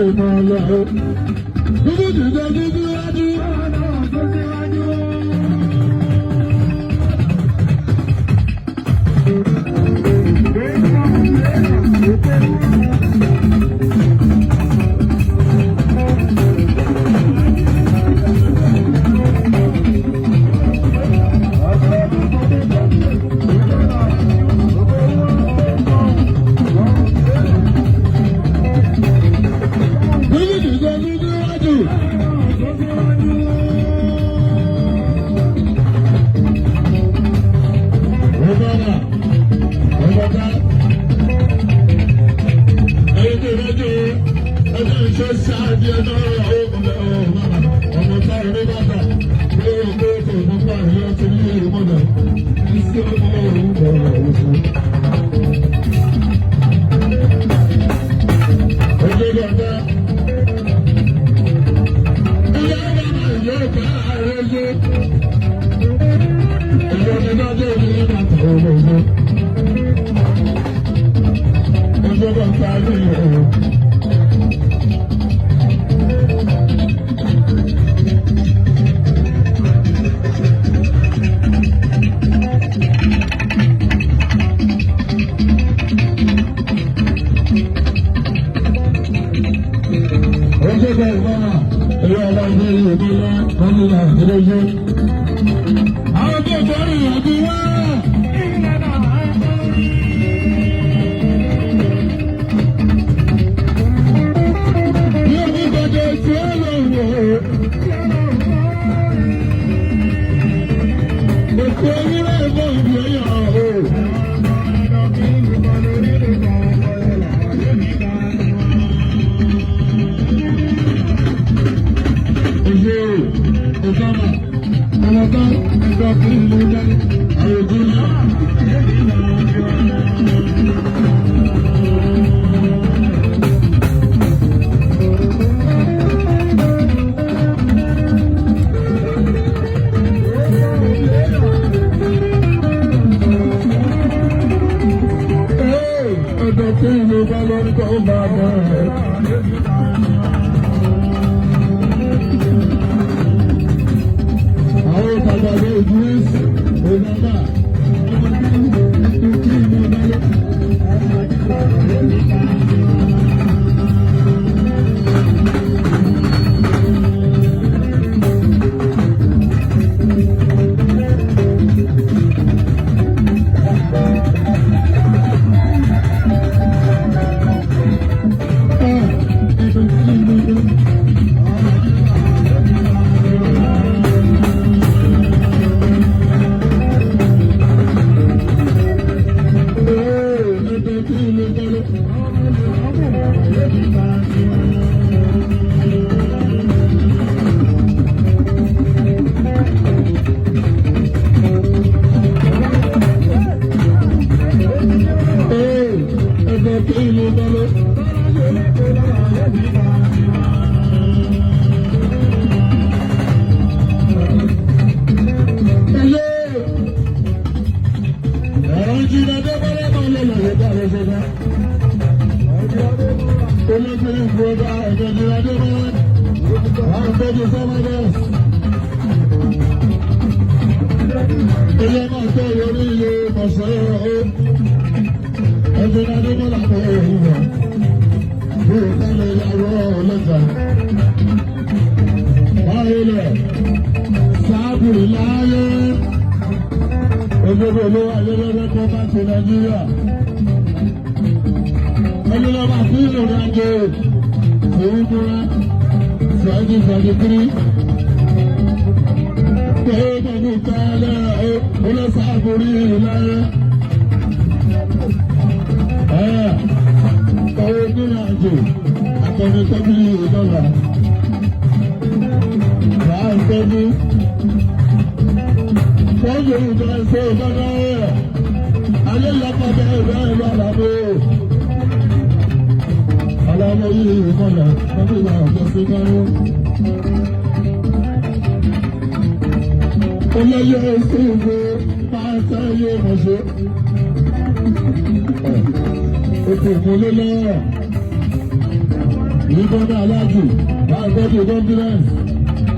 Ìmọ̀ ọlọ́run. Dúdú dìde dúdú wájú. Dúdú dìde dúdú wájú. Ọ̀bọ̀dà ọ̀bọ̀dà ẹ̀yin tó rọ́jò ẹjọ́ ìṣe sáájú ẹjọ́ ọmọ táwọn ní bàtà pé ọkọ̀ tó nípa ìyá ti ní ìmọ̀lẹ̀ iṣẹ́ ọmọ òun bọ̀rọ̀ òṣù. Ọjọ́ dàda ilé ọmọ ìyá ọ̀gá ààrẹ ṣe ìjọba ìdájọ́ ìlú bàtà ọmọ òṣù. Ọjọ́ bàtà ní ìhòòhò. Ọjọ́ bá ìbára ẹ̀yọ́ ọba ilé ìlú ńlá gómìnà ìdílé. Àwọn tó kọrí ìyàgbé wá. Bí omi gbọdọ̀ tí ó lọ wò ó. Èkó ewúrẹ́ ìbọn ìbí ẹ̀yà o. Oṣù Ọ̀sánà, ọmọdé ẹgbẹ́ kí ló dé àrògùn náà. Ẹ̀dọ̀ tí ìlú bá lórí kò bá bẹ̀rẹ̀. Àwọn ìtajà ló Idris Obama. Ẹ̀dọ̀ tí ìlú bá lórí. Ẹ̀dọ̀ tí ìlú bá lórí. Ilé ẹ̀rọ ìjìnlẹ̀ Adébọ́lá máa lọ lọ́wọ́ bá rẹ̀ ṣẹ́gbẹ́. Olóṣèlú ìfowópamọ́ ẹ̀jẹ̀ ìjìnlẹ̀ Adébọ́lá àwọn tọ́jú sọ́mọ́dọ́s. Ilé máa tọ́ orí iye ọ̀sẹ̀ ọ̀hún. Ẹ̀jẹ̀ Adébọ́lá kọ́ òun wọ̀. Bí o bá lè yàwó ọlọ́jà. Báyìí lẹ̀ sáàbù láyé. Olórí olówó ayélujára tó bá ti Nàìjíríà. Olùlọ́ba fún ìrìn àjò ìwúkúrá 2023. Pé gbogbo kálẹ̀ olóṣàbórí láyé. Owó ìrìn àjò akọni tọ́bílì ìdọ́là. Wàá ń tọ́jú. Tọ́jú ìjọ ìṣe ìjọba rẹ̀. Ayé lọ́pọ̀ bẹ́ẹ̀ bẹ́ẹ̀ lọ àlàbò. Àlàbò yìí ìkọlẹ̀ tọ́jú ìwà ọ̀jọ́ sí kánú. Olóyè ìṣègùn máa ń sẹ́yìn ìmọ̀ṣẹ́. Ètò ìmúlẹ̀ lọ́wọ́. Ìbọn alájù, báwo tọ́jú confidence.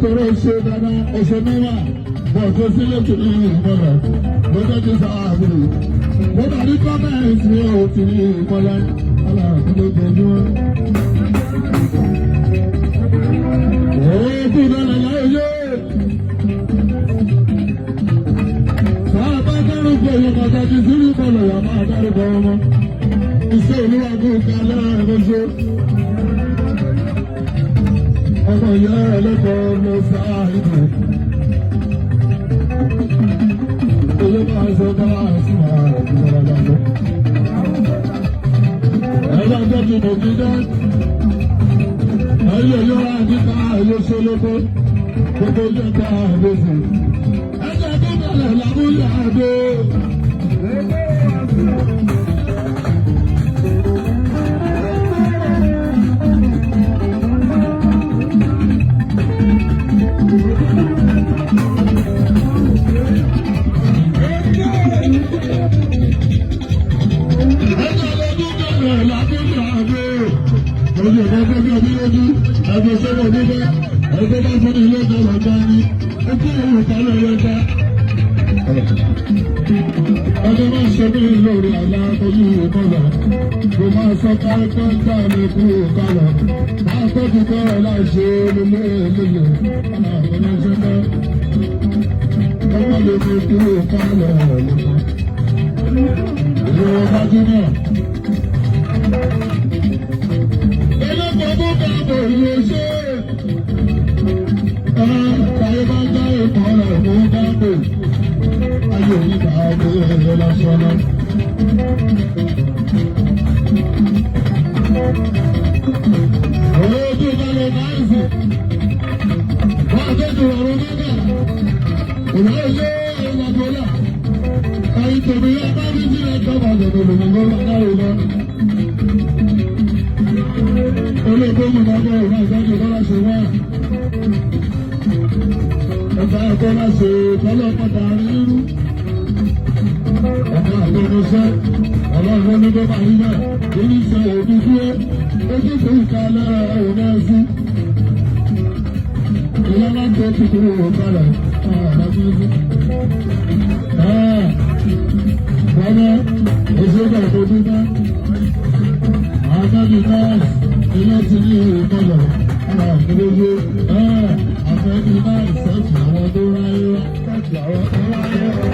Torí ṣe dáadáa, oṣù mẹ́wàá, bọ̀ tó sílẹ̀ tó ní ìmọ̀lẹ̀. Mo tọ́jú sáà àbúrò. Mo bá ní kọ́mẹ̀ntì ní o ti ní ìmọ̀lẹ̀. Aláàbò ló tọ́jú wọn. Òkú lọ́lẹ̀ láyé. Sáà bá dárúkọ ìyẹn pàtàkì sí ìmọ̀lẹ̀ yà máa dárúkọ ọmọ. Iṣẹ́ olúwa kò ká lẹ́ẹ̀mọ́ṣẹ́. Ọmọ ìyá ẹlẹ́kọ̀ọ́ ló sáà ìdò. Owó máa sọ káwá sí máa rẹ̀ kí wọ́n lọ́dọ̀. Ẹ̀rọ ọjọ́ mo fi dá. Ẹyẹ yọra nípa ẹyẹ ṣolóko. Gbogbo ojú ẹ̀ka àgbèsè. Ẹjẹ̀ tó bẹ̀rẹ̀ lábúlé àdó. Ẹjẹ̀ tó bẹ̀rẹ̀ lábúlé àdó. Ojú ọ̀gá gbẹ́gbẹ́ ọdún lójú, ẹgbẹ́ sọ́wọ́ gbígbẹ́, ẹgbẹ́ bá fún ní ilé ìjọba ọ̀gá ní, ẹkú òun kálẹ̀ ẹ̀yẹ́ká. Ọjọ́ máa ṣe mí lórí àlá ojú ìmọ̀lẹ̀. Mo máa sọ káńtà mi kú kálọ̀. Máa tọ́jú kọ́ ẹ láìṣe lélẹ̀ lélẹ̀. Àwọn ọmọ náà. Ọmọ lè fi kú kálọ̀ lọ́kọ̀. Ìlú ọba júmọ̀. Ẹlẹ́pàá tó bá bọ̀ ìlú ṣe. Ẹ káyé bá ń dá ìmọ̀lẹ̀ mú bá pè. Ayé òní bá gbé ẹyẹ lásán lọ. Ojú balẹ̀ náìsì. Wọ́n tẹ́jú ọ̀rọ̀ mẹ́ta. Ìwé ilé ìlàgbọ́lá. Ẹyin tèmi yá bá mi sílẹ̀ tọ́ba jẹ̀dọ̀ lòmùgbọ́ láyé lọ. Olóògbé mi máa bọ̀ ìwà ìtọ́jú bọ́lá ṣe wá. Ẹ̀ka ẹ̀kọ́ láṣẹ tọ́lọ́ pátá rírú. Ọ̀gá àgbọ̀mọṣẹ́ ọlọ́run ló bá rí bẹ́ẹ̀. Oníṣẹ́ òbí dúró. Ojú kò ká lára ẹ̀rọ náà sí. Ìyá máa ń tọ́ kúkúrú kalẹ̀. Àbájúsí. Bọ́lá òṣèlú tó dúdú. Àtàbí nọ́ọ̀sì ilé ti ní ìmọ̀lẹ̀. Àbúrò àfẹ́bí nọ́ọ̀sì sẹ́ẹ̀tì àwọn tó ráyé wá. Sẹ́ẹ̀tì àwọn tó ráyé wá.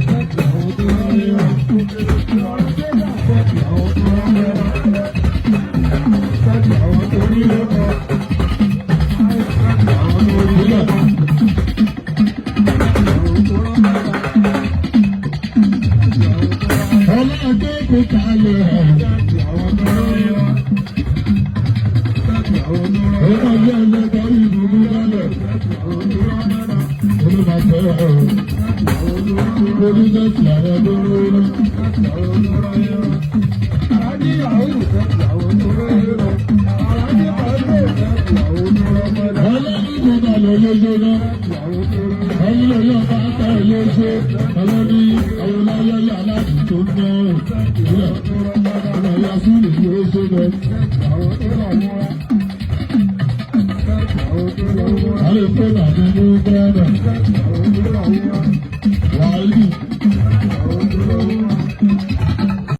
Sẹ́ẹ̀tì àwọn tó ráyé wá. Sẹ́ẹ̀tì àwọn tó ráyé wá. Sẹ́ẹ̀tì àwọn tó rí lọ́kọ̀. Sẹ́ẹ̀tì àwọn tó rí lọ́kọ̀. Ọlọ́gbẹ́ kò kalẹ̀. Ọmọ ilé ẹlẹ́gbẹ́ ìlú lálẹ̀. Olùmọ̀tẹ́ ọ̀rọ̀. Oníjẹ́sì àwọn tó ń rí. Ọlọ́run kò bá lọ lójó náà. Ẹyin lè yọ bá tẹ̀ lóṣó. Ọlọ́ni àwọn ọlọ́yẹ aláàbò tó ń ná òkúlẹ̀. Ọmọ ìyá súlù yóò ṣe lọ. Àlè pé bàbá mú bẹ́ẹ̀rẹ̀.